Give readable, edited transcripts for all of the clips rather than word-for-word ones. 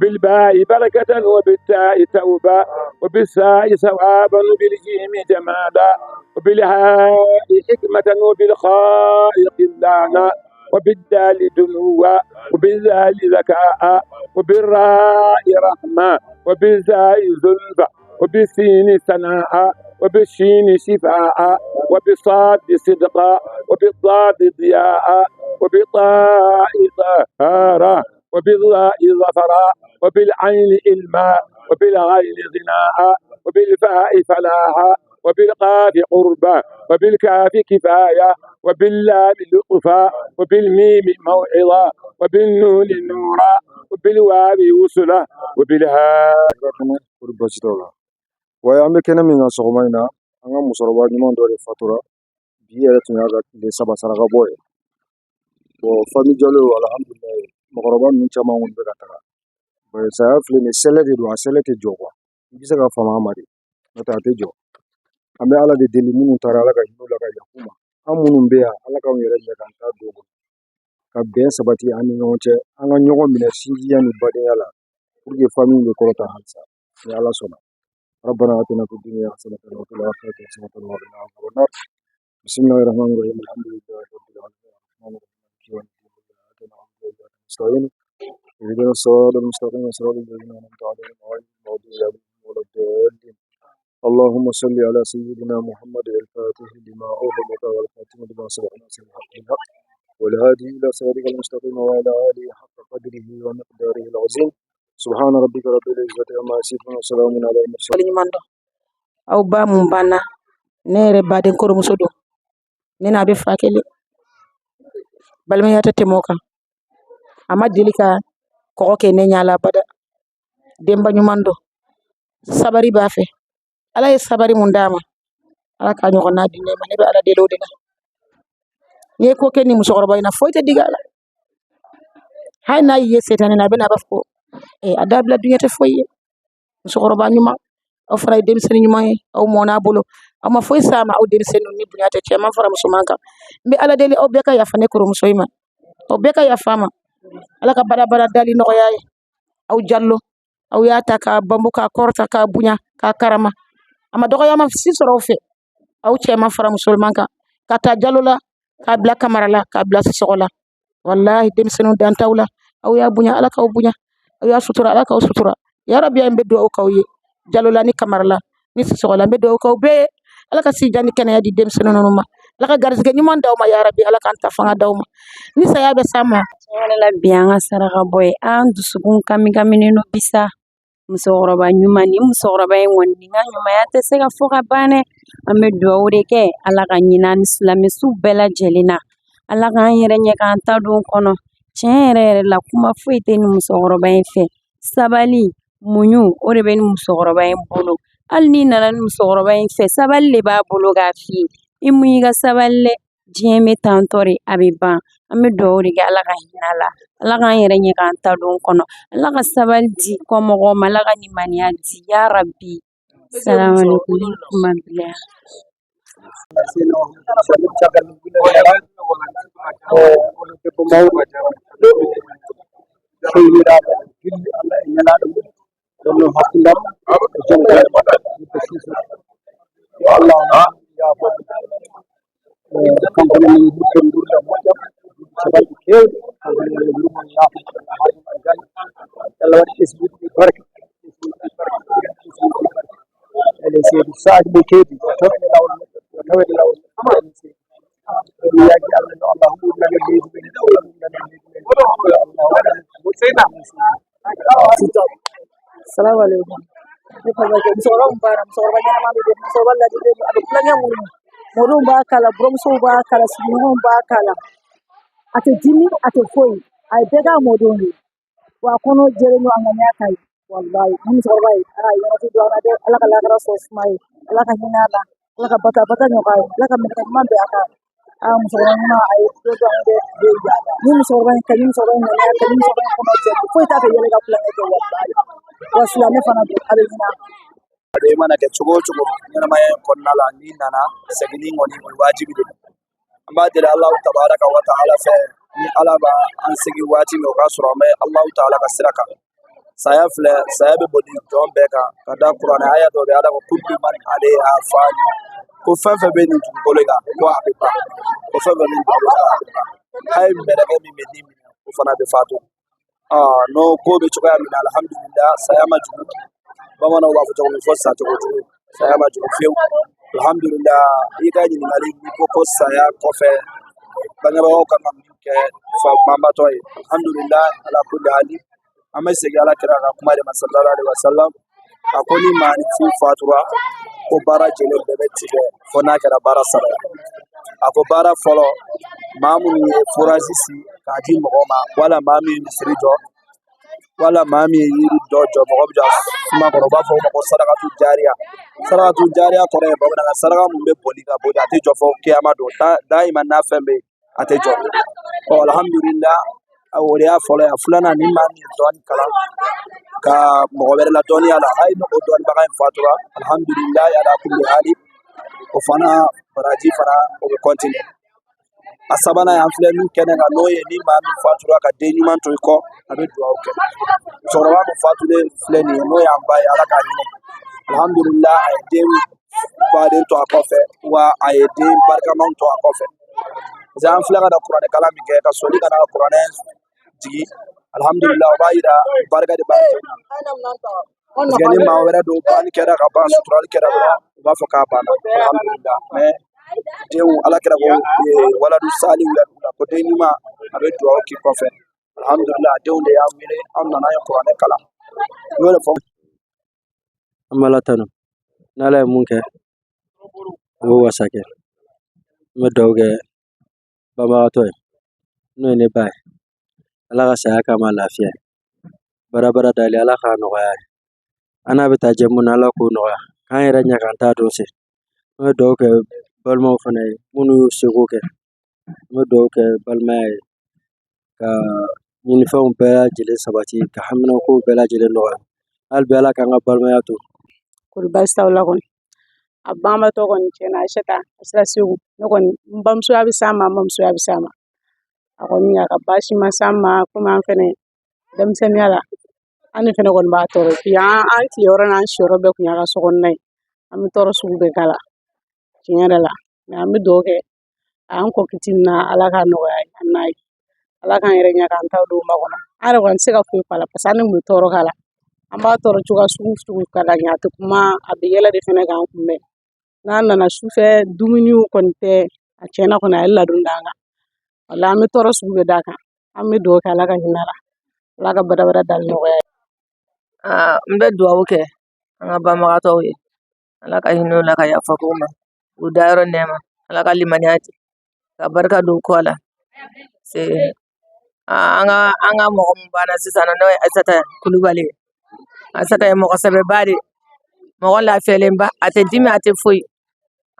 وبالباء بركة، وبالتاء توبة، وبالثاء ثوابا، وبالجيم جمالا، وبالهاء حكمة، وبالخاء قلانا، وبالدال دنوا، وبالذال ذكاء، وبالراء رحمة، وبالزاء زلفى، وبالسين سناء، وبالشين شفاء، وبالصاد صدقا، وبالضاد ضياء، وبالطاء طهارا، وبالظاء ظفرا، وبالعين علما، وبالغين غناء، وبالفاء فلاحا، وبالقاف قربا، وبالكاف كفاية، وباللام لطفا، وبالميم موعظة، وبالنون نورا، وبالواو وصلا، وبالهاء. Kori baasi t'aw la? Wa an bɛ kɛnɛ min kan sɔgɔma in na, an ka musokɔrɔba ɲuman dɔ de fatura. Bi yɛrɛ tun y'a ka tile 3 saraka bɔ ye. Bon, famille Jalo, alhamdulilayi, mɔgɔkɔrɔba ninnu caman kɔni bɛ ka taga. Saya filɛ nin ye, sɛlɛ de don, a sɛlɛ tɛ jɔ quoi. I bɛ se ka fama a ma de, n'o tɛ a tɛ jɔ. An bɛ Ala de deli, minnu taara, Ala ka hinɛ u la ka yafa u ma. An minnu bɛ yan, Ala k'anw yɛrɛ ɲɛ k'an ta don kɔnɔ, ka bɛn sabati an ni ɲɔgɔn cɛ, an ka ɲɔgɔn minɛ sinjiya ni badenya la, pour que famille bɛ kɔrɔta halisa ni Ala sɔnna. ربنا آتنا في الدنيا حسنة وفي الآخرة حسنة وقنا عذاب النار. بسم الله الرحمن الرحيم. الحمد لله رب العالمين، الرحمن الرحيم، مالك يوم الدين، إياك نعبد وإياك نستعين، اهدنا الصراط المستقيم، صراط الذين أنعمت عليهم غير المغضوب عليهم ولا الضالين. اللهم صل على سيدنا محمد الفاتح لما أغلق والخاتم لما سبق ناصر الحق بالحق والهادي إلى صراطك المستقيم وعلى آله حق قدره ومقداره العظيم. سبحان ربك رب العزة عما يصفون وسلام على المرسلين. Waleɲuman dɔn aw ba mun banna. Ne yɛrɛ baden kɔrɔmuso don, ne n'a bɛ fa kelen, balimaya tɛ tɛmɛ o kan. A ma deli ka kɔgɔ kɛ ne ɲɛ la abada. Denba ɲuman don, sabari b'a fɛ. Ala ye sabari mun d'a ma, Ala k'a ɲɔgɔnna di ne ma. Ne bɛ Ala deli o de la. N'i ye ko kɛ ni musokɔrɔba in na, foyi tɛ digi a la. Hali n'a y'i ye setanɛ na, a bɛ na, a b'a fɔ ko a dabila, duɲɛ tɛ foyi ye. Musokɔrɔba ɲuman, aw fana ye denmisɛnnin ɲuman ye, aw mɔn'a bolo, aw ma foyi s'a ma. Aw denmisɛnninw ni bonya tɛ cɛman fara musoman kan. N bɛ Ala deli, aw bɛɛ ka yafa ne kɔrɔmuso in ma, aw bɛɛ ka yafa a ma. Ala ka badabada dali nɔgɔya ye. Aw Jalo, aw y'a ta k'a bambu, k'a kɔrɔta, k'a bonya, k'a karama. A ma dɔgɔyama si sɔrɔ aw fɛ. Aw cɛman fara musoman kan, ka taa Jalo la, k'a bila Kamara la, k'a bila Sisɔgɔ la. Walahi, denmisɛnninw dan t'aw la. Aw y'a bonya, Ala k'aw bonya. Aw y'a sutura, Ala k'aw sutura. Yarabi, an bɛ dugawu k'aw ye Jalo la ni Kamara la ni Sisɔgɔ la. N bɛ dugawu k'aw bɛɛ ye. Ala ka si jan ni kɛnɛya di denmisɛnnin ninnu ma. Ala ka garijɛgɛ ɲuman d'aw ma. Yarabi, Ala k'an ta fanga d'aw ma ni saya bɛ s'an ma. Tiɲɛ yɛrɛ la, bi an ka saraka bɔ ye, an dusukun kami kaminen don bi sa. Musokɔrɔba ɲuman ni musokɔrɔba in kɔni, nin ka ɲumanya tɛ se ka fɔ ka ban dɛ. An bɛ dugawu de kɛ, Ala ka ɲinɛ ni silamɛsu bɛɛ lajɛlen na. Ala k'an yɛrɛ ɲɛ k'an ta don kɔnɔ. Tiɲɛ yɛrɛ yɛrɛ la, kuma foyi tɛ ni musokɔrɔba in fɛ. Sabali, muɲu, o de bɛ ni musokɔrɔba in bolo. Hali n'i nana ni musokɔrɔba in fɛ, sabali de b'a bolo k'a f'i ye. I muɲu, i ka sabali dɛ, diɲɛ bɛ tantɔ de, a bɛ ban. An bɛ dugawu de kɛ, Ala ka hinɛ a la, Ala k'an yɛrɛ ɲɛ k'an ta don kɔnɔ, Ala ka sabali di kɔmɔgɔw ma, Ala ka limaniya di yarabi. Salamaleykum, kuma bila. Oɗo debbo mawɗo sehilaaɓe gilli Allah e ñalaɗo mum ɗon noon hakkillam e joom galle yimɓe Suusa, yo Allah yaafoɓe. Kanko ne min gurten gurdam moƴƴam duuɓi 40 kewɗi. Kanko ne Allah yurmo yaafo, Allah haarimo aljanna, Allah waɗi ɓesguji ɗi barke, ɓesguji ɗi barke, ɓesguji ɗi barke. Ele seydi saji mo keedi yo tawede lawol moƴƴol, yo tawede lawol moƴƴol. Ene seydi mi yaggi Allah yo Allah ɓurnanen leydi men, Allah ɓurnanen leydi men, yo Allah waɗanen ko moƴƴi. Salamu alaikum. Ne balimakɛ, musokɔrɔba mun banna, musokɔrɔba ɲɛnama don dɛ, musokɔrɔba ladilen don. A bɛ tulonkɛ mun mɔdenw b'a kala, buramusow b'a kala, sigiɲɔgɔnw b'a kala. A tɛ dimi, a tɛ foyi, a ye bɛɛ k'a mɔdenw ye. Wa a kɔnɔ jɛlen don, a ŋaniya ka ɲi. Walayi, ni musokɔrɔba ye ala ye yɔrɔ don an na dɛ. Ala ka lakara sɔrɔ suma ye, Ala ka hinɛ a la, Ala ka bata bata ɲɔgɔn ye, Ala ka minɛkɛ ɲuman bɛn a kan. Aa, musokɔrɔba ɲuman, a ye dɔ don an ye dɛ. Ni musokɔrɔba in ka ɲi, musokɔrɔba in ŋaniya ka ɲi, musokɔrɔba in kɔnɔ jɛlen, foyi t'a fɛ yɛlɛ ka tulonkɛ kɛ. Walayi, wa silamɛ fana don, a bɛ ɲinɛ. I mana kɛ cogo o cogo ɲɛnamaya in kɔnɔna la, n'i nana seginni kɔni, o ye wajibi de ye. An b'a deli Alahu tabaraka wa taala fɛ, ni Ala b'a an segin waati min, o k'a sɔrɔ an bɛ Alahu taala ka sira kan. Saya filɛ, saya bɛ boli jɔn bɛɛ kan ka da kuranɛ aya dɔ bɛ Ala ko kullu man alayha fan, ko fɛn fɛn bɛ nin dugukolo kan ko a bɛ ban, ko fɛn fɛn bɛ nin dugukolo kan a bɛ ban, hali mɛlɛkɛ min bɛ ni minɛ o fana bɛ fatu. N'o ko bɛ cogoya min na, alhamdulillah, saya ma jugu. Bamananw b'a fɔ cogo min fɔ sacogo jugu, saya ma jugu fiyewu, alhamdulillah. I ka ɲininkali, n'i ko ko saya kɔfɛ bangebagaw kan ka min kɛ fa banbatɔ ye, alhamdulillah, ala kulli hali, an bɛ segin Ala kira ka kuma de ma, sallallahu alaihi wasallam. A ko ni maaninfin fatura, ko baara jɛlen bɛɛ bɛ tigɛ fo n'a kɛra baara saba ye. A ko baara fɔlɔ, maa minnu ye forage si k'a di mɔgɔ ma, wala maa min ye misiri jɔ, wala maa min ye yiri dɔ jɔ, mɔgɔ bɛ jɔ suma kɔrɔ, u b'a fɔ o ma ko sarakatu jariya. Sarakatu jariya kɔrɔ ye bamanankan saraka mun bɛ boli ka boli, a tɛ jɔ fɔ kiyama don, dayima n'a fɛn bɛ yen a tɛ jɔ. Ɔ alhamdulillah, o de y'a fɔlɔ ye. A filanan, ni maa min ye dɔɔni kalan ka mɔgɔ wɛrɛ la dɔnniya la, hali ni o dɔnnibaga in fatura, alhamdulillah, ala kulli hali, o fana baraji fana o bɛ continuer. A sabanan, an filɛ min kɛnɛ kan, n'o ye ni maa min fatura ka den ɲuman to i kɔ, a bɛ dugawu kɛ. Musokɔrɔba min fatulen filɛ nin ye, n'o y'an ba ye, Ala k'a hinɛ, alhamdulillah, a ye den baden to a kɔfɛ, wa a ye den barikamaw to a kɔfɛ. Parce que an filɛ ka na kuranɛ kalan min kɛ, ka soli ka na kuranɛ jigin, alhamdulillah, o b'a yira barika de b'a den na. Parce que ni maa wɛrɛ don, banni kɛra ka ban, suturali kɛra dɔrɔn, u b'a fɔ k'a banna, alhamdulillah. Mais denw, Ala kɛra ko waladu sali la, ko den ɲuman a bɛ dugawu k'i kɔfɛ. Alhamdulillah, denw de y'an wele, an nana ye kuranɛ kalan, n y'o de fɔ. An bɛ Ala tanu n'Ala ye mun kɛ, o bɛ wasa kɛ. N bɛ dugawu kɛ banbagatɔ ye, n'o ye ne ba ye, Ala ka saya k'a ma lafiya ye, barabara dali Ala k'a nɔgɔya ye, an n'a bɛ taa jɛ mun na, Ala k'o nɔgɔya, k'an yɛrɛ ɲɛ k'an ta don se. N bɛ dugawu kɛ balimaw fana ye minnu y'u seko kɛ. N bɛ dugawu kɛ balimaya ye, ka ɲinifɛnw bɛɛ lajɛlen sabati, ka haminakow bɛɛ lajɛlen nɔgɔya. Hali bi, Ala k'an ka balimaya to. Kɔri baasi t'aw la kɔni? A banbatɔ kɔni, tiɲɛna, Ayisata, a sera Segu. Ne kɔni, n bamusoya bɛ s'a ma, n bamusoya bɛ s'a ma. A kɔni, a ka baasi ma s'a ma, komi an fɛnɛ denmisɛnninya la, an de fɛnɛ kɔni b'a tɔɔrɔ. Puis an tileyɔrɔ n'an siyɔrɔ bɛɛ kun y'a ka sokɔnɔna ye. An bɛ tɔɔrɔ sugu bɛɛ k'a la, tiɲɛ yɛrɛ la. Mais an bɛ dugawu kɛ a y'an kɔ fitinin na, Ala k'a nɔgɔya an n'a ye, Ala k'an yɛrɛ ɲɛ k'an ta don makɔnɔ. An yɛrɛ kɔni tɛ se ka foyi fɔ a la, parce que an de tun bɛ tɔɔrɔ k'a la. An b'a tɔɔrɔ cogoya sugu sugu ka d'a ɲɛ, a tɛ kuma, a bɛ yɛlɛ de fɛnɛ k'an kunbɛn. N'a nana sufɛ, dumuniw kɔni tɛ a tiɲɛna kɔni, a ye ladon d'an kan. Wala an bɛ tɔɔrɔ sugu bɛɛ d'a kan. An bɛ dugawu kɛ, Ala ka hinɛ a la, Ala ka badabada dali nɔgɔya. Aa, n bɛ dugawu kɛ an ka banbagatɔw ye, Ala ka hinɛ u la, ka yafa k'u ma, u dayɔrɔ nɛɛma, Ala ka limaniya di, ka barika don u kɔ la. Se an ka mɔgɔ min banna sisan nɔ, n'o ye Ayisata Kulubali ye. Ayisata ye mɔgɔ sɛbɛba de ye, mɔgɔ lafiyalenba, a tɛ dimi, a tɛ foyi.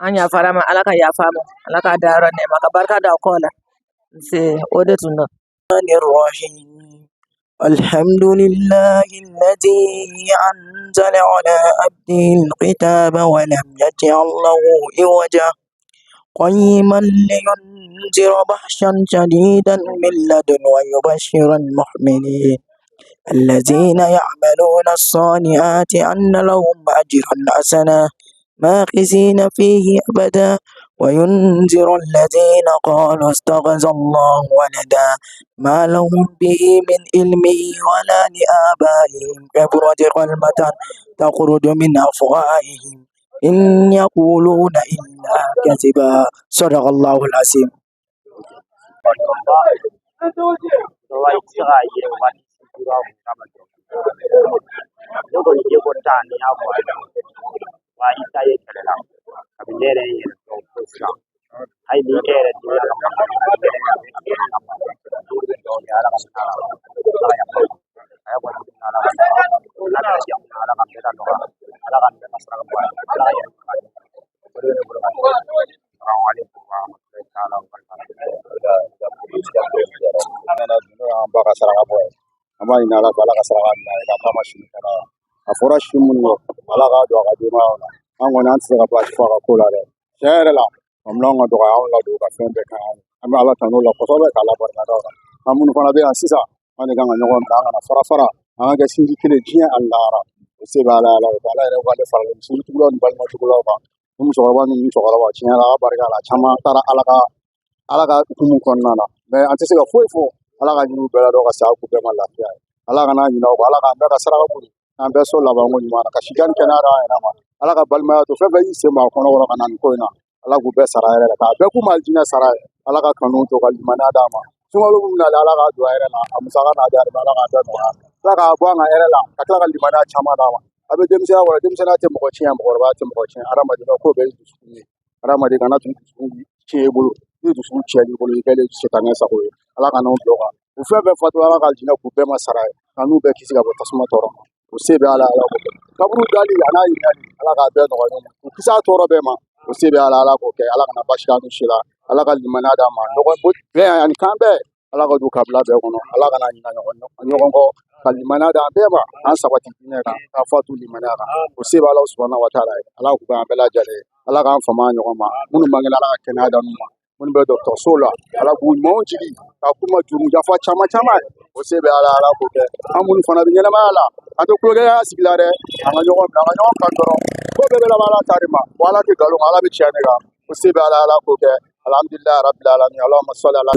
An yafara ma, Ala ka yafa ma, Ala k'a dayɔrɔ nɛɛma, ka barika don a kɔ la. Se o de tun don. الرحيم الحمد لله الذي أنزل على عبده الكتاب ولم يجعل له عوجا قيما لينذر بأسا شديدا من لدنه ويبشر المؤمنين الذين يعملون الصالحات أن لهم أجرا حسنا ماكثين فيه أبدا وينذر الذين قالوا اتخذ الله ولدا ما لهم به من علم ولا لآبائهم كبرت كلمة تخرج من أفواههم إن يقولون إلا كذبا صدق الله العظيم. I tɛ se k'a ye waati sutura kun kama. Ne kɔni ye ko tan ni y'a fɔ a ye, wa i ta ye kɛlɛ la kabini ne yɛrɛ ye n yɛrɛ dɔn fo sisan. Hali ni e yɛrɛ dimina ka ban, ne yɛrɛ bɛ ka ban. Ne bɛ dugawu kɛ, Ala ka hinɛ a la, Ala ka yafa a ye, wajibi Ala ka nɔgɔya, Ala ka jamu, Ala ka bɛɛ ka nɔgɔya, Ala ka bɛɛ ka saraka bɔ a ye, Ala ka yɛrɛ o de bɛ ne bolo ka fɔ. Salamu aleykum wa rahmatulahi taala wa barakatuh. N'o y'an ba ka saraka bɔ ye, an b'a ɲini Ala fɛ, Ala ka saraka minɛ a ye, ka k'a ma sini kɛnɛ. A fɔra si minnu kɔ, Ala k'a don a ka denbayaw la. An kɔni, an tɛ se ka baasi fɔ a ka ko la dɛ. Tiɲɛ yɛrɛ la, a minɛnw ka dɔgɔ, anw ladon ka fɛn bɛɛ kan. An bɛ Ala tanu o la kosɛbɛ, k'Ala barika da o la. An minnu fana bɛ yan sisan, an de kan ka ɲɔgɔn minɛ, an kana fara fara. An ka kɛ sinji kelen diɲɛ ani lahara. O se bɛ Ala ye, Ala k'o kɛ. Ala yɛrɛ k'ale fara sinjitugulaw ni balimatugulaw kan. Ni musokɔrɔba ni cɛkɔrɔba, tiɲɛ la, Ala barika la, caman taara Ala ka hukumu kɔnɔna na. Mais an tɛ se ka foyi fɔ. Ala ka ɲini u bɛɛ la dɔn ka saya k'u bɛɛ ma lafiya ye. Ala kana ɲinɛ aw kɔ. Ala k'an bɛɛ ka saraka boli, k'an bɛɛ so labanko ɲuman na, ka sijan ni kɛnɛya d'an yɛrɛ ma. Ala ka balimaya to. Fɛn fɛn y'i sen bɔ a kɔnɔ kɔrɔ ka na nin ko in na, Ala k'u bɛɛ sara yɛrɛ la, k'a bɛɛ k'u ma alijinɛ sara ye. Ala ka kanu to, ka limaniya d'a ma. Sunkalo min nalen, Ala k'a don a yɛrɛ la, a musaka n'a di a ma. Ala k'a bɛɛ nɔgɔya, Ala k'a bɔ an ka hɛrɛ la, ka tila ka limaniya caman d'a ma. A bɛ denmisɛnya kɔnɔ, denmisɛnninya tɛ mɔgɔ tiɲɛ, mɔgɔkɔrɔbaya tɛ mɔgɔ tiɲɛ. Hadamaden ka ko bɛɛ ye dusukun ye. Hadamaden kana to dusukun tiɲɛ i bolo. Ni dusukun tiɲɛ i bolo, i kɛlen sitanɛ sago ye. Ala ka n'anw bila o kan. U fɛn fɛn fatura, Ala ka alijinɛ k'u bɛɛ ma sara ye, ka n'u bɛɛ kisi ka bɔ tasuma tɔɔrɔ ma. O se bɛ Ala, Ala k'o kɛ. Kaburu dali a n'a ɲininkali, Ala k'a bɛɛ nɔgɔya ɲɔgɔn ma, k'u kisi a tɔɔrɔ bɛɛ ma. O se bɛ Ala, Ala k'o kɛ. Ala kana basi k'an si la. Ala ka limaniya d'an ma, ɲɔgɔn bɛɛ ani kan bɛɛ. Ala ka don kabila bɛɛ kɔnɔ. Ala kana ɲina ɲɔgɔn kɔ, ka limaniya d'an bɛɛ ma, k'an sabati diinɛ kan, k'a fatu limaniya kan. O se bɛ Ala subahana wa taala ye. Ala k'u bɛn an bɛɛ lajɛlen ye. Ala k'an fama ɲɔgɔn ma. Minnu bangena, Ala ka kɛnɛya d'an ma. Minnu bɛ dɔgɔtɔrɔso la, Ala k'u ɲumanw jigi, k'a k'u ma jurumu yafa caman caman ye. O se bɛ Ala, Ala k'o kɛ. An minnu fana bɛ ɲɛnamaya la, an tɛ tulonkɛya sigi la dɛ. An ka ɲɔgɔn minɛ, an ka ɲɔgɔn kan dɔrɔn. Ko bɛɛ bɛ laban Ala ta de ma. Wa Ala tɛ nkalon kan, Ala bɛ tiɲɛ de kan. O se bɛ Ala, Ala k'o kɛ. Alhamdulilayi rabbil alamin. Allahumma salli ala.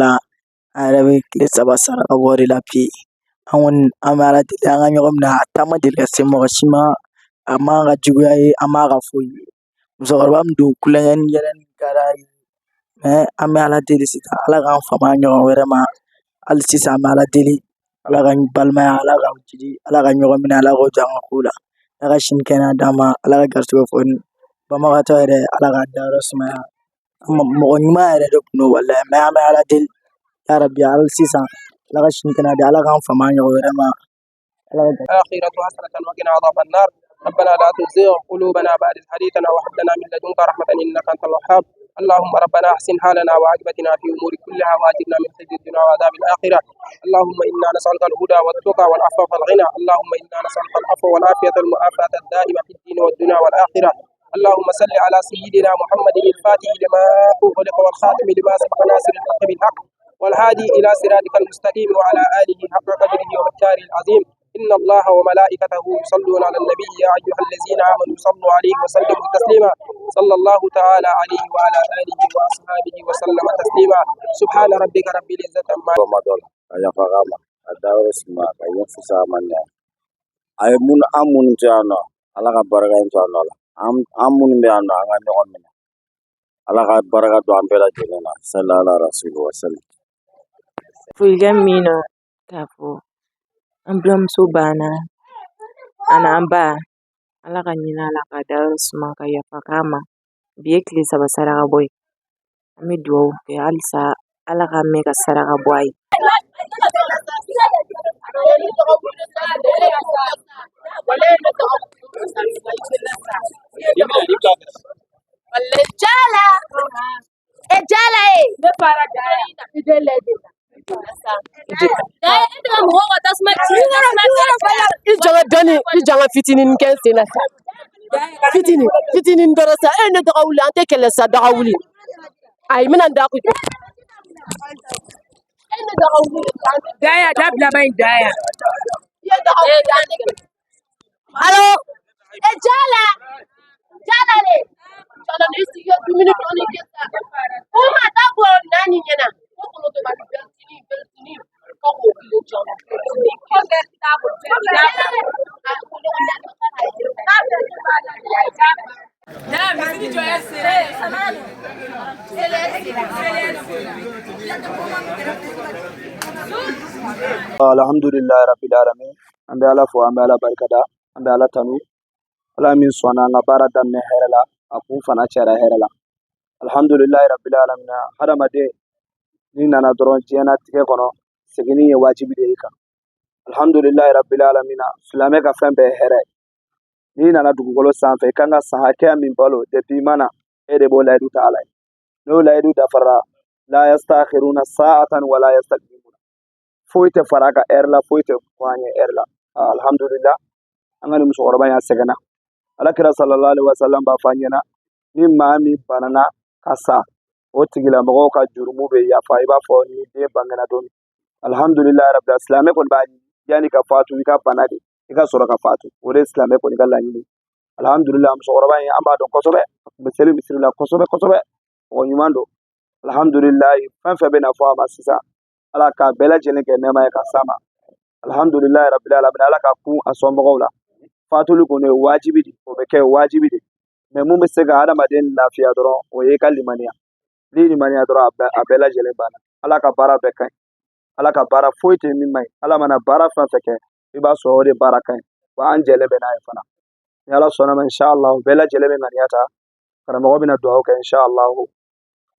An yɛrɛ bɛ tile 3 saraka bɔ de la bi. An kɔni, an bɛ Ala deli, an ka ɲɔgɔn minɛ. A ta ma deli ka se mɔgɔ si ma. A man ka juguya ye, an m'a ka foyi ye. Musokɔrɔba min don, kulonkɛ ni yɛlɛ ni ka d'a ye. Mais an bɛ Ala deli sisan, Ala k'an fama ɲɔgɔn wɛrɛ ma. Hali sisan, an bɛ Ala deli, Ala ka balimaya, Ala ka jidi, Ala ka ɲɔgɔn minɛ, Ala k'o jɔ an ka ko la. Ala ka sini kɛnɛya d'an ma. Ala ka garijɛgɛ fɔ ni banbagatɔ yɛrɛ. Ala k'a dayɔrɔ sumaya. Mɔgɔ ɲuman yɛrɛ de tun don walayi. Mais an bɛ Ala deli yarabi, hali sisan, Ala ka sini kɛnɛya di, Ala k'an fama ɲɔgɔn wɛrɛ ma. Ala ka الآخرة حسنة وقنا عذاب النار. ربنا لا تزغ قلوبنا بعد إذ هديتنا وهب لنا من لدنك رحمة إنك أنت الوهاب. اللهم ربنا أحسن حالنا وعاقبتنا في أمور كلها وأجرنا من خزي الدنيا وعذاب الآخرة. اللهم إنا نسألك الهدى والتقى والعفو والغنى. اللهم إنا نسألك العفو والعافية والمعافاة الدائمة في الدين والدنيا والآخرة. اللهم صل على سيدنا محمد الفاتح لما أغلق والخاتم لما سبق ناصر الحق بالحق والهادي إلى صراطك المستقيم وعلى آله حق قدره ومقداره العظيم. إن الله وملائكته يصلون على النبي يا أيها الذين آمنوا صلوا عليه وسلموا تسليما. صلى الله تعالى عليه وعلى آله وأصحابه وسلم تسليما. سبحان ربك رب العزة عما ma dɔ la ka yafa k'a ma, ka dayɔrɔ suma, ka yen fisaya ma ɲɛ a ye. Mun an minnu to yan nɔ, Ala ka barika in to an nɔ la. An minnu bɛ yan nɔ, an ka ɲɔgɔn minɛ. Ala ka barika don an bɛɛ lajɛlen na. Sallallahu ala rasuli wa sallam. Folikan min na k'a fɔ an buramuso banna a n'an ba, Ala ka ɲinɛ a la, ka dayɔrɔ suma, ka yafa k'a ma. Bi ye tile 3 saraka bɔ ye. An bɛ dugawu kɛ halisa, Ala ka mɛn ka saraka bɔ a ye. Jala e jala e ne fara mɔgɔw ka tasuma ci. I jɔ ka dɔɔni, i jɔ ka fitinin kɛ n sen na sa, fitinin fitinin dɔrɔn sa. E ne daga wuli, an tɛ kɛlɛ sa. Daga wuli, ayi, n bɛna n da ko. E ne daga wuli. Daya dabila man ɲi daya. I ye daga wuli, an tɛ kɛlɛ. Alo e jala jala le jala ni sigi ka dumuni dɔɔni kɛ sa. O ma taa bɔ naani ɲɛna ko kɔnɔtɔ b'a bɛlɛtini bɛlɛtini ko k'o kile jɔ bɛlɛtini. Alhamdulilayi rabbil alamin. An bɛ Ala fo, an bɛ Ala barikada, an bɛ Ala tanu. Ala min sɔnna an ka baara daminɛ hɛrɛ la, a kun fana cɛra hɛrɛ la. Alhamdulilayi rabbil alamin. Hadamaden n'i nana dɔrɔn diɲɛnatigɛ kɔnɔ, seginni ye wajibi de ye i kan. Alhamdulilayi rabbil alamin. Silamɛ ka fɛn bɛɛ ye hɛrɛ ye. N'i nana dugukolo sanfɛ, i kan ka san hakɛya min balo depuis i ma na, e de b'o layidu ta Ala ye. N'o layidu dafara, la yastakhiruna sa'atan wala yastakdimuna, foyi tɛ fara a kan ɛri la, foyi tɛ bɔ an ɲɛ ɛri la. Alhamdulillah, an ka nin musokɔrɔba in a sɛgɛnna. Ala kira sallallahu alaihi wasallam b'a fɔ an ɲɛna, ni maa min banana ka sa, o tigilamɔgɔw ka jurumu bɛ yafa i b'a fɔ ni den bangena don min. Alhamdulillah rabbil, silamɛ kɔni b'a ɲini. Yanni ka fatu i ka bana de i ka sɔrɔ ka fatu, o de ye silamɛ kɔni ka laɲini. Alhamdulillah, musokɔrɔba in an b'a dɔn kosɛbɛ, a tun bɛ seli misiri la kosɛbɛ kosɛbɛ, mɔgɔ ɲuman don. Alhamdulillah, fɛn fɛn bɛna fɔ a ma sisan, Ala k'a bɛɛ lajɛlen kɛ nɛɛma ye ka s'a ma. Alhamdulillah rabbil alamin, Ala ka kun a somɔgɔw la. Fatuli kɔni ye wajibi de, o bɛ kɛ wajibi de, mais mun bɛ se ka hadamaden lafiya dɔrɔn, o ye i ka limaniya. N'i limaniya dɔrɔn, a bɛɛ lajɛlen banna. Ala ka baara bɛɛ ka ɲi, Ala ka baara foyi tɛ min man ɲi. Ala mana baara fɛn fɛn kɛ, i b'a sɔrɔ o de baara ka ɲi, wa an jɛlen bɛ n'a ye fana. Ni Ala sɔnna ma, inshallah, bɛɛ lajɛlen bɛ ŋaniya ta, karamɔgɔ bɛna dugawu kɛ, inshallah,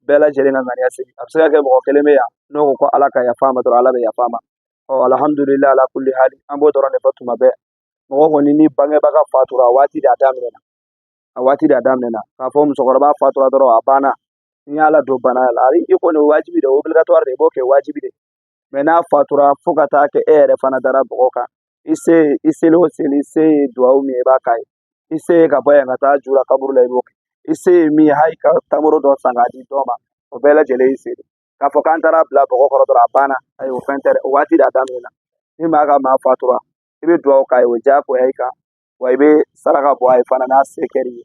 bɛɛ lajɛlen ka ŋaniya sigi. A bɛ se ka kɛ mɔgɔ kelen bɛ yan, n'o ko ko Ala ka yafa a ma dɔrɔn, Ala bɛ yafa a ma. Ɔ alhamdulillah ala kulli hali, an b'o dɔrɔn de fɔ tuma bɛɛ. Mɔgɔ kɔni ni bangebaga fatura, a waati de a daminɛna, a waati de a daminɛna. K'a fɔ musokɔrɔba fatura dɔrɔn a banna, n'i y'ala don bana la, i kɔni wajibi de, obligatoire de, i b'o kɛ wajibi de. Mais n'a fatura fo ka taa kɛ e yɛrɛ fana dara bɔgɔ kan, i se i seli o seli, i se ye duwawu min ye, i b'a k'a ye. I se ye ka bɔ yan ka taa ju la kaburu la, i b'o kɛ. I se ye min ye, hali ka tamaro dɔ san k'a di dɔ ma, o bɛɛ lajɛlen y'i se de. K'a fɔ k'an taara bila bɔgɔ kɔrɔ dɔrɔn a banna, ayi, o fɛn tɛ dɛ, o waati de a daminɛna. Ni maa ka maa fatura, i bɛ duwawu k'a ye, o diyagoya i kan, wa i bɛ saraka bɔ a ye fana n'a se kɛr'i ye.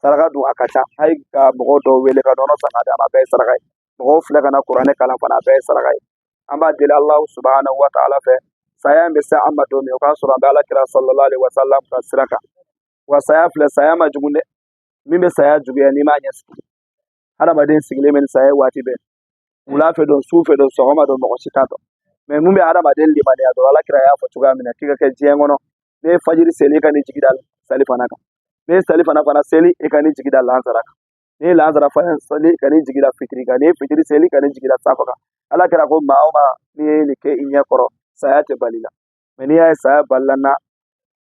Saraka dun a ka ca, hali ka mɔgɔ dɔw wele ka nɔnɔ san k'a d'a ma, a bɛɛ ye saraka ye. Mɔgɔw filɛ ka na kuranɛ kalan fana, a bɛɛ ye saraka ye. An b'a deli Alahu subahanahu wa taala fɛ, saya in bɛ se an ma don min, o k'a sɔrɔ an bɛ Ala kira sallallahu alaihi wasallam ka sira kan. Wa saya filɛ, saya ma jugu dɛ, min bɛ saya juguya n'i m'a ɲɛsigi. Hadamaden sigilen bɛ ni saya ye waati bɛɛ, wula fɛ don, su fɛ don, sɔgɔma don, mɔgɔ si t'a dɔn. Mais mun bɛ hadamaden limaniya dɔrɔn, Ala kira y'a fɔ cogoya min na, k'i ka kɛ diɲɛ kɔnɔ, n'i ye fajiri seli, i ka n'i jigi da salifana kan. N'i ye salifana fana seli, i ka n'i jigi da lansara kan. N'i ye lansara fana seli, ka n'i jigi da fitiri kan. N'i ye fitiri seli, ka n'i jigi da safo kan. Ala kira ko maa o maa n'i ye nin kɛ i ɲɛ kɔrɔ, saya tɛ bali la. Mais n'i y'a ye saya balila na,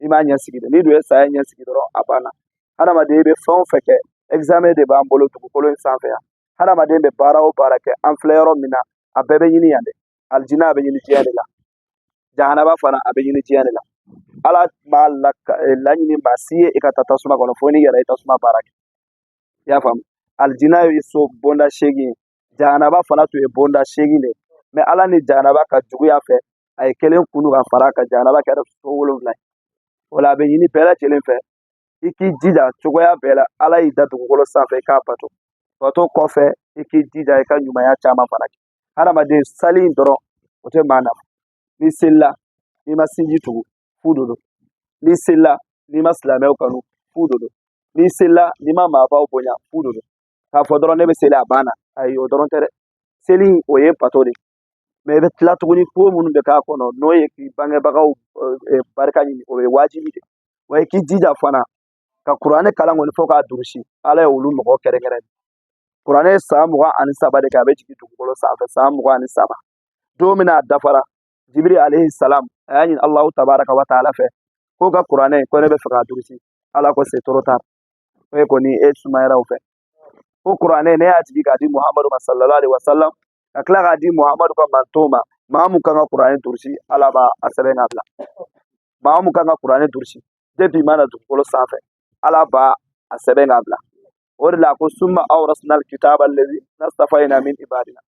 i m'a ɲɛsigi dɛ. N'i dun ye saya ɲɛsigi dɔrɔn, a banna. Hadamaden, i bɛ fɛn o fɛn kɛ, examen de b'an bolo dugukolo in sanfɛ yan. Hadamaden bɛ baara o baara kɛ, an filɛ yɔrɔ min na, a bɛɛ bɛ ɲini yan dɛ. Alijinɛ a bɛ ɲini diɲɛ de la, jahanaba fana a bɛ ɲini diɲɛ de la. Ala m'a laɲini maa si ye i ka taa tasuma kɔnɔ fo n'i yɛrɛ ye tasuma baara kɛ. I y'a faamu? Alijinɛ ye so bonda 8 ye, jahanaba fana tun ye bonda 8 de ye. Mais Ala ni jahanaba ka juguya fɛ, a ye kelen kunu ka fara a kan, jahanaba kɛra so 7 ye. O la a bɛ ɲini bɛɛ lajɛlen fɛ i k'i jija cogoya bɛɛ la. Ala y'i da dugukolo sanfɛ, i k'a bato. Bato kɔfɛ, i k'i jija i ka ɲumanya caman fana kɛ. Hadamaden, sali in dɔrɔn o tɛ maa nafa. N'i selila n'i ma sinji tugu, fu de don. N'i selila n'i ma silamɛw kanu, fu de don. N'i selila n'i ma maabaw bonya, fu de don. K'a fɔ dɔrɔn ne bɛ seli, a banna, ayi, o dɔrɔn tɛ dɛ. Seli o ye bato de, mais i bɛ tila tuguni ko minnu bɛ k'a kɔnɔ, n'o ye k'i bangebagaw barika ɲini, o ye wajibi de. Wa i k'i jija fana ka kuranɛ kalan kɔni fo k'a durusi. Ala ye olu mɔgɔ kɛrɛnkɛrɛn. Kuranɛ ye san 23 de kɛ a bɛ jigin dugukolo sanfɛ, san 23. Don min na a dafara, Jibiri alayhi salam a y'a ɲini Alahu tabaraka wa taala fɛ ko ka kuranɛ, ko ne bɛ fɛ k'a durusi. Ala ko c'est trop tard, o ye kɔni e sumayara o fɛ. Ko kuranɛ ne y'a jigin k'a di Muhamadu ma sallallahu alaihi wasallam, ka tila k'a di Muhamadu ka mantonw ma. Maa mun kan ka kuranɛ durusi, Ala b'a sɛbɛn k'a bila. Maa mun kan ka kuranɛ durusi depuis i ma na dugukolo sanfɛ, Ala b'a sɛbɛn k'a bila. O de la a ko summa awrasna alkitaba allazi nastafayna min ibadina.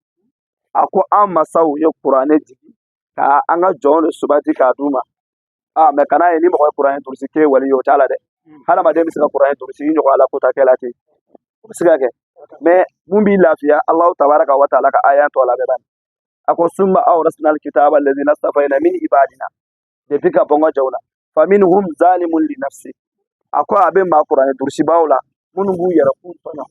A ko an masaw ye kuranɛ jigin ka an ka jɔnw de subanti k'a d'u ma. Aa, mais kana ye ni mɔgɔ ye kuranɛ durusi k'e wali ye, o t'a la dɛ. Hadamaden bɛ se ka kuranɛ durusi i ɲɔgɔn ala kota kɛla ten, o bɛ se ka kɛ. Mais mun b'i lafiya, Alahu tabaraka wa taala ka aya tɔ labɛn bani. A ko summa awrasna alkitaba allazi nastafayna min ibadina, depuis ka bɔ n ka jɔnw na, fa minhum zalimun li nafsi. A ko a bɛ maa kuranɛ durusibaw la minnu b'u yɛrɛ kun tɔɲɔ,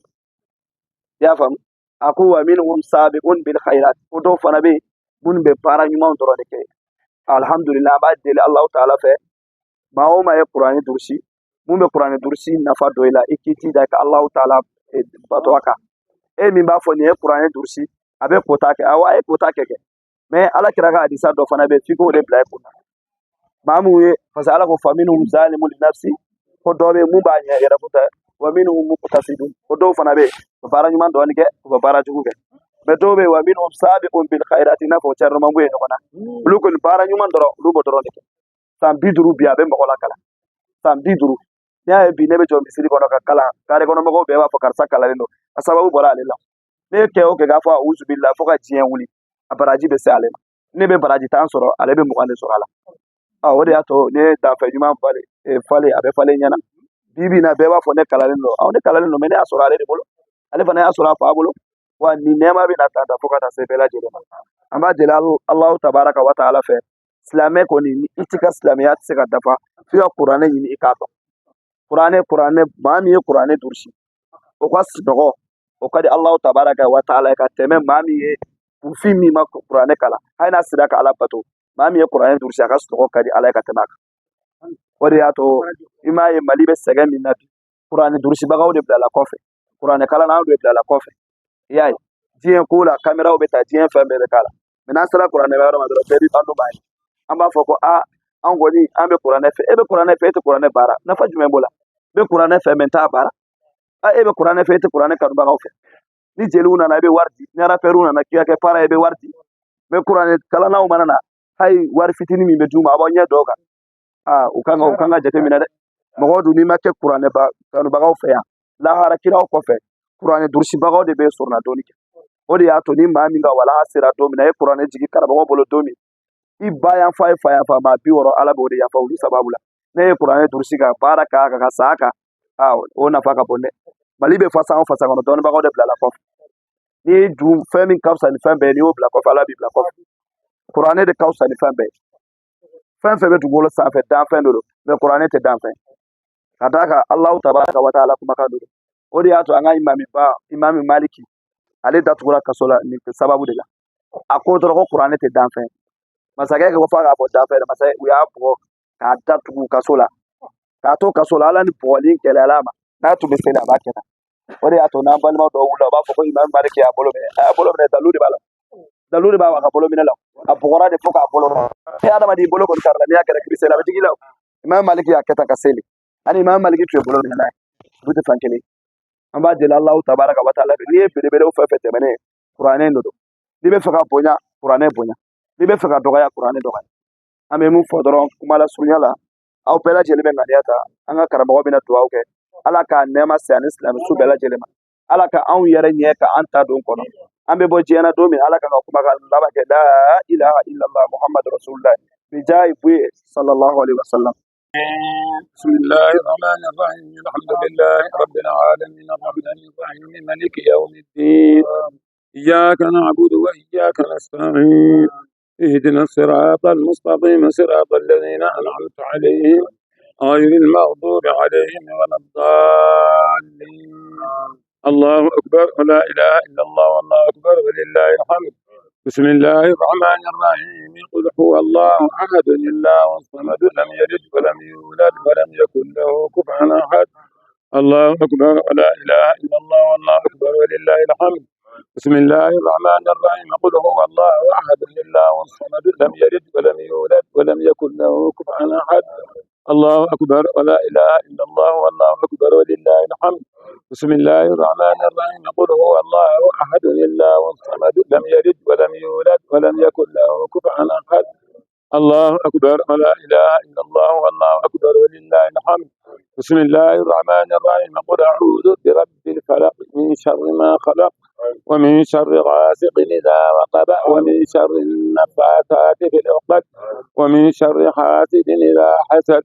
i y'a faamu? A ko wa minhum sabiqun bil khairat, ko dɔw fana bɛ yen minnu bɛ baara ɲumanw dɔrɔn de kɛ. Alhamdulillah, an b'a deli Alahu taala fɛ, maa o maa ye kuranɛ durusi, mun bɛ kuranɛ durusi nafa dɔ i la, i k'i jija ka Alahu taala bato a kan. E min b'a fɔ nin ye kuranɛ durusi, a bɛ kota kɛ, awɔ, a ye kota kɛ. Mais Ala kira ka hadisa dɔ fana bɛ yen, f'i k'o de bila i kunna. Maa mun ye, parce que Ala ko fa minhum zalimun li nafsi, ko dɔ bɛ yen mun b'a ɲɛ yɛrɛ ko tɛ, wa minhum muqtasidun, ko dɔw fana bɛ yen u bɛ baara ɲuman dɔɔni kɛ, u bɛ baara jugu kɛ. Mais dɔw bɛ yen, wa minhum sabiqun bil khairati, i n'a fɔ Thierno Mambu ye ɲɔgɔn na, olu kɔni baara ɲuman dɔrɔn, olu b'o dɔrɔn de kɛ. San 50 bi a bɛ mɔgɔ lakalan, san 50. N'i y'a ye bi ne bɛ jɔ misiri kɔnɔ ka kalan, kare kɔnɔ mɔgɔw bɛɛ b'a fɔ karisa kalannen don, a sababu bɔra ale la. Ne ye kɛ o kɛ k'a fɔ awuzubila fo ka diɲɛ wuli, a baraji bɛ se ale ma. Ne bɛ baraji 10 sɔrɔ, ale bɛ 20 de sɔrɔ a la. O de y'a to ne ye danfɛn ɲuman falen falen, a bɛ falen ɲɛna. Bi bi in na, bɛɛ b'a fɔ ne kalalen don. Awɔ, ne kalalen don, mais ne y'a sɔrɔ ale de bolo, ale fana y'a sɔrɔ a fa bolo. Wa nin nɛɛma bɛ na tan ta fo ka taa se bɛɛ lajɛlen ma. An b'a deli Alahu tabaraka wa taala fɛ, silamɛ kɔni, i t'i ka silamɛya tɛ se ka dafa f'i ka kuranɛ ɲini, i k'a dɔn. Kuranɛ, maa min ye kuranɛ durusi, o ka sunɔgɔ o ka di Alahu tabaraka wa taala ka tɛmɛ maa min ye kunfin min ma kuranɛ kalan, hali n'a sera ka Ala bato. Maa min ye kuranɛ durusi, a ka sunɔgɔ ka di Ala ye ka tɛmɛ a kan. O de y'a to i m'a ye Mali bɛ sɛgɛn min na bi, kuranɛ durusibagaw de bilala kɔfɛ, kuranɛ kalannaw de bilala kɔfɛ. I y'a ye, diɲɛ ko la, kameraw bɛ ta, diɲɛ fɛn bɛɛ bɛ k'a la, mais n'an sera kuranɛ yɔrɔ ma dɔrɔn, bɛɛ b'i ban don b'a ye. An b'a fɔ ko aa, an kɔni an bɛ kuranɛ fɛ. E bɛ kuranɛ fɛ, e tɛ kuranɛ baara, nafa jumɛn b'o la? N bɛ kuranɛ fɛ, mais n t'a baara. A, e bɛ kuranɛ fɛ, e tɛ kuranɛ kanubagaw fɛ. Ni jeliw nana, i bɛ wari di. Ni rapɛriw nana k'i ka kɛ para ye, i bɛ wari di. Mais kuranɛ kalannaw mana na, hali wari fitinin min bɛ d'u ma, a b'aw ɲɛ dɔw kan. Aa, u kan ka jateminɛ dɛ. Mɔgɔw dun, n'i ma kɛ kuranɛ kanubagaw fɛ yan, lahara kiraw kɔfɛ, kuranɛ durusibagaw de bɛ sɔrɔ na dɔɔni kɛ. O de y'a to ni maa min ka walaha sera don min na, e kuranɛ jigi karamɔgɔ bolo don min, i ba yan fa ye, fa yan fa, maa 60, Ala b'o de yafa olu sababu la. Ne ye kuranɛ durusi ka baara k'a kan ka sa a kan, aa, o nafa ka bon dɛ. Mali bɛ fasa o fasa kɔnɔ, dɔnnibagaw de bilala kɔfɛ. N'i ye dun fɛn min ka fisa ni fɛn bɛɛ ye, n'i y'o bila kɔfɛ, Ala b'i bila kɔfɛ. Kuranɛ de ka fisa ni fɛn bɛɛ ye. Fɛn fɛn bɛ dugukolo sanfɛ, danfɛn de don, mais kuranɛ tɛ danfɛn, ka d'a kan Alahu tabaraka wa taala kumakan don. O de y'a to an ka imamiba, Imami Maliki, ale datugura kaso la nin sababu de la. A ko dɔrɔn ko kuranɛ tɛ danfɛn. Masakɛ ko f'a k'a fɔ danfɛn dɛ. Masakɛ, u y'a bugɔ k'a datugu kaso la, k'a to kaso la, Ala ni bugɔli gɛlɛyala a ma. N'a tun bɛ seli, a b'a kɛ tan. O de y'a to n'an balima dɔw wulila, u b'a fɔ ko Imam Maliki y'a bolo minɛ. A y'a bolo minɛ, dalu de b'a la, dalu de b'a ka bolo minɛ la. A bugɔra de fo k'a bolo. E adamaden bolo kɔni kari la, n'i y'a kɛra k'i bɛ seli, a bɛ digi i la. Imam Maliki y'a kɛ tan ka seli, ani Imam Maliki tun ye bolo minɛ n'a ye, olu tɛ fan kelen. An b'a deli Alahu tabaraka wa taala fɛ, n'i ye belebelew fɛn fɛn tɛmɛnen, kuranɛ de don. N'i bɛ fɛ ka bonya, kuranɛ bonya. N'i bɛ fɛ ka dɔgɔya, kuranɛ dɔgɔya. An bɛ mun fɔ dɔrɔn, kuma lasurunya la, aw bɛɛ lajɛlen bɛ ŋaniya ta. An ka karamɔgɔ bɛna dugawu kɛ. Ala k'a nɛɛma se ani silamɛ su bɛɛ lajɛlen ma. Ala ka anw yɛrɛ ɲɛ ka an ta don kɔnɔ. An bɛ bɔ diɲɛ na don min, Ala ka kumakan laban kɛ la ilaha illallah Muhammadu rasulullah bijahi buye sallallahu alaihi wasallam. بسم الله الرحمن الرحيم. الحمد لله رب العالمين، الرحمن الرحيم، مالك يوم الدين. إياك نعبد وإياك نستعين. اهدنا الصراط المستقيم، صراط الذين أنعمت عليهم، غير المغضوب عليهم ولا الضالين. الله أكبر، ولا إله إلا الله، والله أكبر، ولله الحمد. بسم الله الرحمن الرحيم. قل هو الله أحد، الله الصمد، لم يلد ولم يولد ولم يكن له كفوا أحد. الله أكبر، ولا إله إلا الله، والله أكبر، ولله الحمد. بسم الله الرحمن الرحيم. قل هو الله أحد، الله الصمد، لم يلد ولم يولد ولم يكن له كفوا أحد. الله أكبر، ولا إله إلا الله، والله أكبر، ولله الحمد. بسم الله الرحمن الرحيم. قل هو الله أحد، الله الصمد، لم يلد ولم يولد ولم يكن له كفوا أحد. الله أكبر، ولا إله إلا الله، والله أكبر، ولله الحمد. بسم الله الرحمن الرحيم. قل أعوذ برب الفلق، من شر ما خلق، ومن شر غاسق إذا وقب، ومن شر النفاثات في العقد، ومن شر حاسد إذا حسد.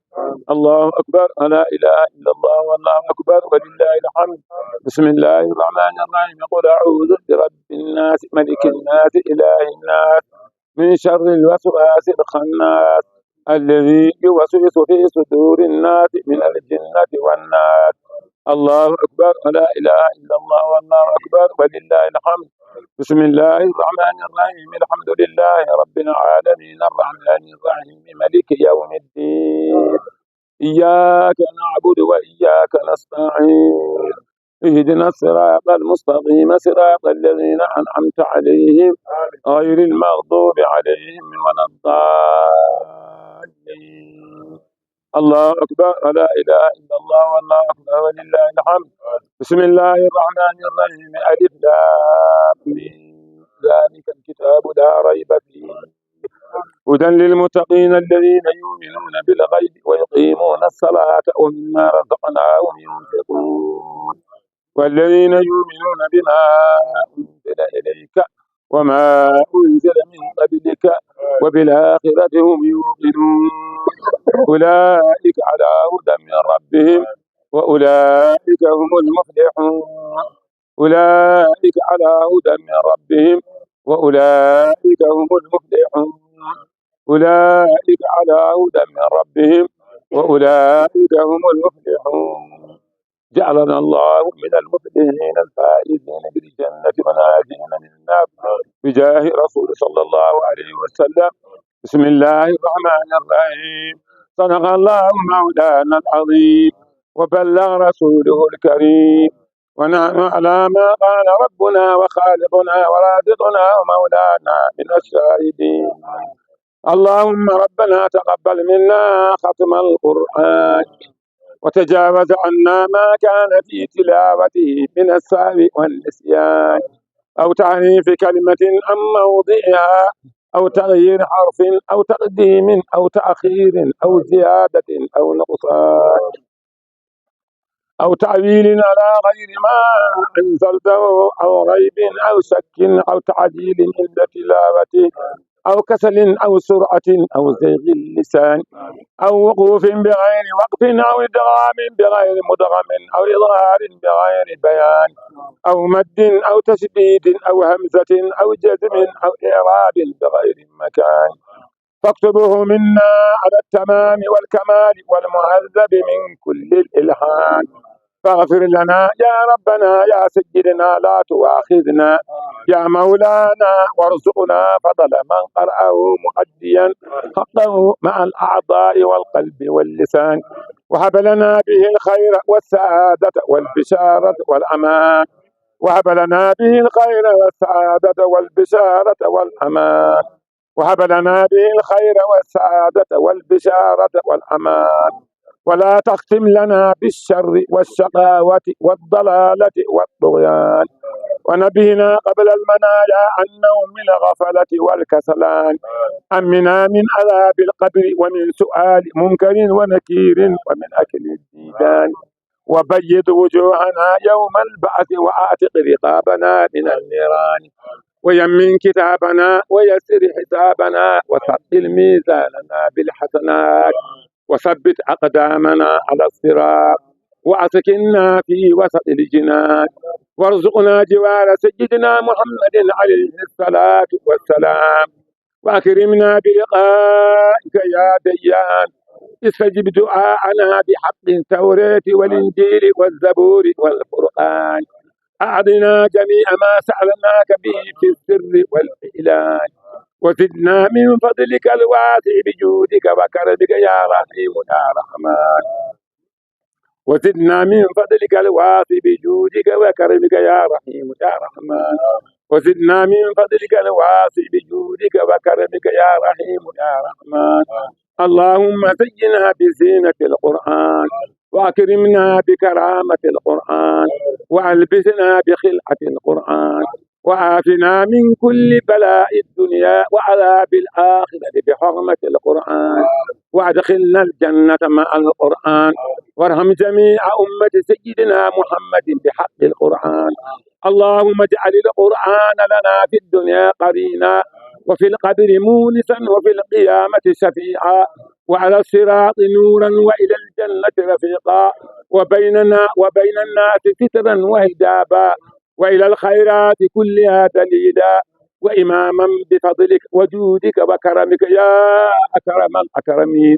الله أكبر، ولا إله إلا الله، والله أكبر، ولله الحمد. بسم الله الرحمن الرحيم. قل أعوذ برب الناس، ملك الناس، إله الناس، من شر الوسواس الخناس، الذي يوسوس في صدور الناس، من الجنة والناس. الله أكبر، ولا إله إلا الله، والله أكبر، ولله الحمد. بسم الله الرحمن الرحيم. الحمد لله رب العالمين، الرحمن الرحيم، ملك يوم الدين. إياك نعبد وإياك نستعين. اهدنا الصراط المستقيم، صراط الذين أنعمت عليهم، غير المغضوب عليهم ولا الضالين. الله أكبر، ولا إله إلا الله، والله أكبر، ولله الحمد. بسم الله الرحمن الرحيم. ألف لام ميم، ذلك الكتاب لا ريب فيه، هدى للمتقين، الذين يؤمنون بالغيب ويقيمون الصلاة ومما رزقناهم ينفقون، والذين يؤمنون بما أنزل إليك وما أنزل من قبلك. وبالآخرة هم يوقنون. أولئك على هدى من ربهم وأولئك هم المفلحون. أولئك على هدى من ربهم وأولئك هم المفلحون. أولئك على هدى من ربهم وأولئك هم المفلحون. جعلنا الله من المفلحين الفائزين بالجنة وناجين من النار بجاه رسول صلى الله عليه وسلم. بسم الله الرحمن الرحيم. صدق الله مولانا العظيم وبلغ رسوله الكريم، ونحن على ما قال ربنا وخالقنا ورازقنا ومولانا من الشاهدين. اللهم ربنا تقبل منا ختم القرآن وتجاوز عنا ما كان في تلاوته من السهو والنسيان أو تحريف كلمة عن موضعها أو تغيير حرف أو تقديم أو تأخير أو زيادة أو نقصان أو تعويل على غير ما أنزلته أو ريب أو شك أو تعديل عند تلاوته أو كسل أو سرعة أو زيغ اللسان أو وقوف بغير وقف أو إدغام بغير مدغم أو إظهار بغير بيان أو مد أو تشديد أو همزة أو جزم أو إعراب بغير مكان. فاكتبه منا على التمام والكمال والمهذب من كل الإلحان. فاغفر لنا يا ربنا يا سيدنا لا تؤاخذنا يا مولانا، وارزقنا فضل من قرأه مؤديا حقه مع الأعضاء والقلب واللسان، وهب لنا به الخير والسعادة والبشارة والأمان. وهب لنا به الخير والسعادة والبشارة والأمان. وهب لنا به الخير والسعادة والبشارة والأمان. ولا تختم لنا بالشر والشقاوة والضلالة والطغيان. ونبهنا قبل المنايا عن نوم الغفلة والكسلان. أمنا من عذاب القبر ومن سؤال منكر ونكير ومن أكل الديدان. وبيض وجوهنا يوم البعث وأعتق رقابنا من النيران. ويمن كتابنا ويسر حسابنا وثقل ميزاننا بالحسنات. وثبت أقدامنا على الصراط وأسكننا في وسط الجنان. وارزقنا جوار سيدنا محمد عليه الصلاة والسلام. وأكرمنا بلقائك يا ديان. استجب دعاءنا بحق التوراة والإنجيل والزبور والفرقان. أعطنا جميع ما سألناك به في السر والإعلان. وزدنا من فضلك الواسع بجودك وكرمك يا رحيم يا رحمن. وزدنا من فضلك الواسع بجودك وكرمك يا رحيم يا رحمن. وزدنا من فضلك الواسع بجودك وكرمك يا رحيم يا رحمن. اللهم زينا بزينة القرآن، وأكرمنا بكرامة القرآن، وألبسنا بخلعة القرآن، وعافنا من كل بلاء الدنيا وعذاب الآخرة بحرمة القرآن، وأدخلنا الجنة مع القرآن، وارحم جميع أمة سيدنا محمد بحق القرآن. اللهم اجعل القرآن لنا في الدنيا قرينا، وفي القبر مونسا، وفي القيامة شفيعا، وعلى الصراط نورا، وإلى الجنة رفيقا، وبيننا وبين الناس سترا وحجابا، وإلى الخيرات كلها دليلا وإماما بفضلك وجودك وكرمك يا أكرم الأكرمين.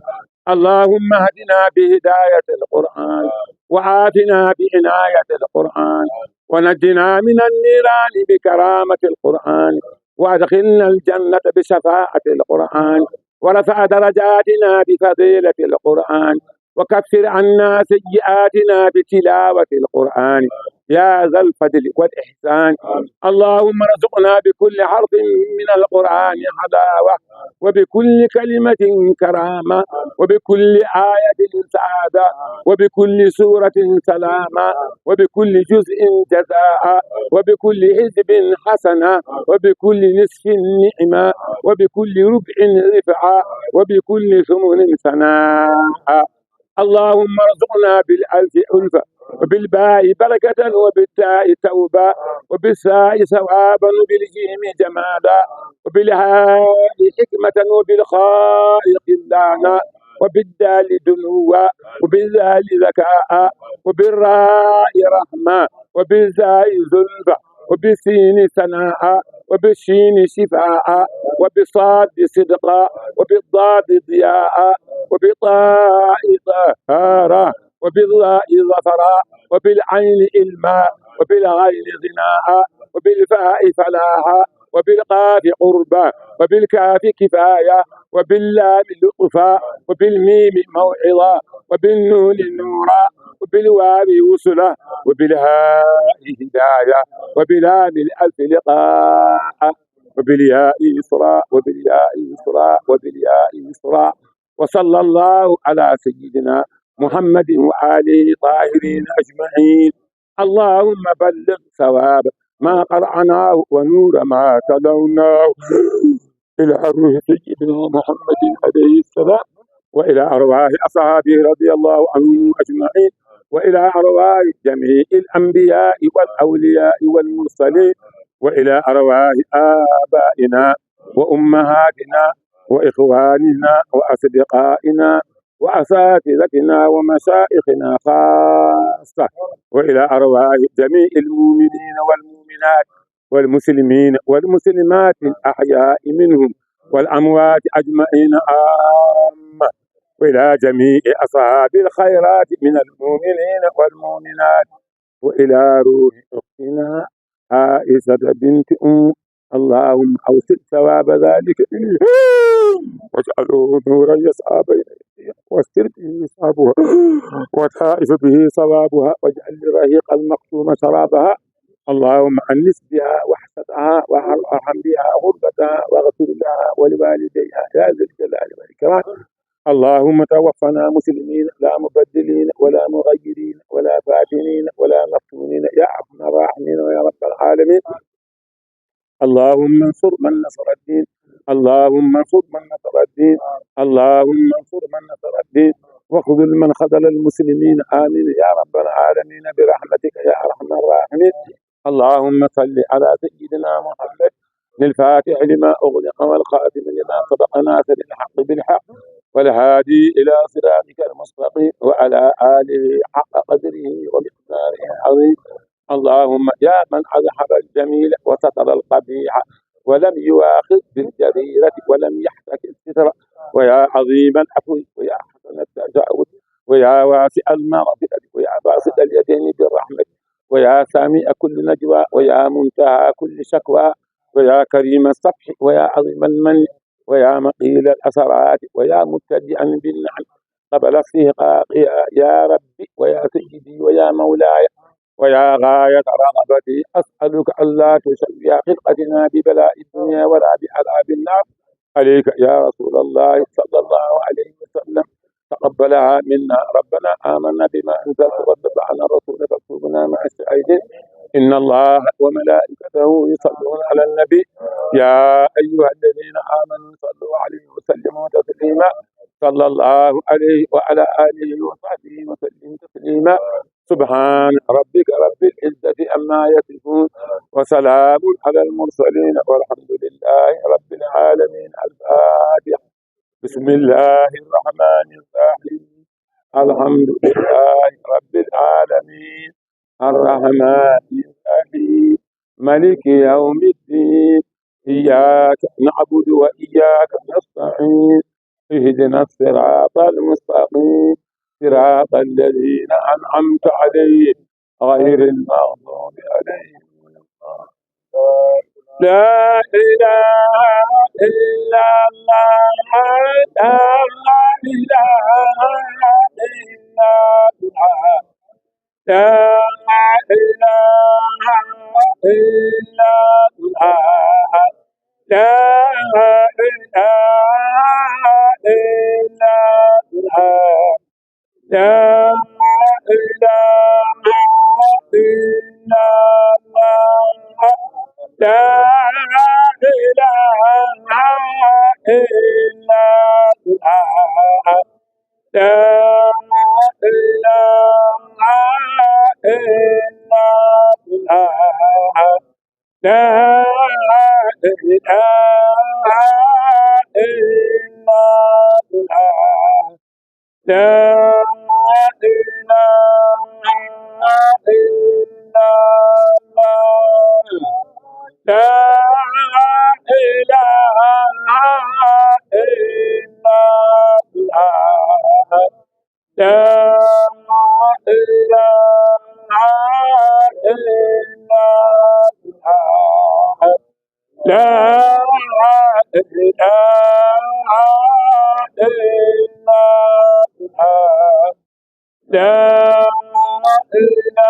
اللهم اهدنا بهداية القرآن، وعافنا بعناية القرآن، ونجنا من النيران بكرامة القرآن، وأدخلنا الجنة بشفاعة القرآن، ورفع درجاتنا بفضيلة القرآن، وكفر عنا سيئاتنا بتلاوة القرآن يا ذا الفضل والإحسان. اللهم ارزقنا بكل حرف من القرآن حلاوة، وبكل كلمة كرامة، وبكل آية سعادة، وبكل سورة سلامة، وبكل جزء جزاء، وبكل حزب حسنة، وبكل نصف نعمة، وبكل ربع رفعة، وبكل ثمن ثناء. اللهم ارزقنا بالألف ألفة، وبالباء بركة، وبالتاء توبة، وبالساء ثوابا، وبالجيم جمالا، وبالهاء حكمة، وبالخاء خلانا، وبالدال دنوا، وبالذال ذكاء، وبالراء رحمة، وبالزاء زلفى، وبالسين سناء، وبالشين شفاء، وبالصاد صدقا، وبالضاد ضياء، وبالطاء طهارة، وبالراء ظفرا، وبالعين إلما، وبالغين غناء، وبالفاء فلاحا، وبالقاف قربا، وبالكاف كفاية، وباللام لطفا، وبالميم موعظة، وبالنون نورا، وبالواو وصلا، وبالهاء هداية، وبلام الألف لقاء، وبالياء إسراء، وبالياء إسراء، وبالياء إسراء. وصلى الله على سيدنا محمد وآله الطاهرين أجمعين. اللهم بلغ ثواب ما قرأناه ونور ما تلوناه إلى روح سيدنا محمد عليه السلام، وإلى أرواح أصحابه رضي الله عنهم أجمعين، وإلى أرواح جميع الأنبياء والأولياء والمرسلين، وإلى أرواح آبائنا وأمهاتنا وإخواننا وأصدقائنا وأساتذتنا ومشايخنا خاصة، وإلى أرواح جميع المؤمنين والمؤمنات والمسلمين والمسلمات الأحياء منهم والأموات أجمعين عامة، وإلى جميع أصحاب الخيرات من المؤمنين والمؤمنات، وإلى روح أختنا عائشة بنت أم. اللهم أوصل ثواب ذلك إليه، واجعله نورا يسعى بين يديها، واستر به صوابها، وطائف به صوابها، واجعل لرهيق المختوم شرابها. اللهم أنس بها وحشتها، وارحم بها غربتها، واغفر لها ولوالديها يا ذا الجلال والإكرام. اللهم توفنا مسلمين لا مبدلين ولا مغيرين ولا فاتنين ولا مفتونين يا أرحم الراحمين ويا رب العالمين. اللهم انصر من نصر الدين، اللهم انصر من نصر الدين، اللهم انصر من نصر الدين، واخذل من خذل المسلمين، آمين يا رب العالمين برحمتك يا أرحم الراحمين. اللهم صل على سيدنا محمد الفاتح لما أغلق والخاتم لما سبق ناصر الحق بالحق والهادي إلى صراطك المستقيم وعلى آله حق قدره ومقداره العظيم. اللهم يا من أذهب الجميل وستر القبيح ولم يواخذ بالجريرة ولم يحتك الستر، ويا عظيم العفو ويا حسن التجاوز ويا واسع المغفرة ويا باسط اليدين بالرحمة ويا سامع كل نجوى ويا منتهى كل شكوى ويا كريم الصفح ويا عظيم المن ويا مقيل الأثرات ويا مبتدئا بالنعم قبل استحقاقها يا ربي ويا سيدي ويا مولاي ويا غاية رغبتي، أسألك ألا تشوه خلقتنا ببلاء الدنيا ولا بعذاب النار. عليك يا رسول الله صلى الله عليه وسلم، تقبلها منا. ربنا آمنا بما أنزلت واتبعنا الرسول فاكتبنا مع الشاهدين. إن الله وملائكته يصلون على النبي يا أيها الذين آمنوا صلوا عليه وسلموا تسليما. صلى الله عليه وعلى آله وصحبه وسلم تسليما. سبحان ربك رب العزة عما يصفون وسلام على المرسلين والحمد لله رب العالمين. الفاتحة. بسم الله الرحمن الرحيم. الحمد لله رب العالمين الرحمن الرحيم مالك يوم الدين إياك نعبد وإياك نستعين اهدنا الصراط المستقيم صراط الذين أنعمت عليهم غير المغضوب عليهم لا إله إلا الله لا إله إلا الله لا إله إلا الله لا إله إلا الله لا إله إلا الله لا إله إلا الله لا لا إله إلا الله لا إله إلا الله لا إله إلا الله لا إله إلا الله لا إله إلا الله لا إله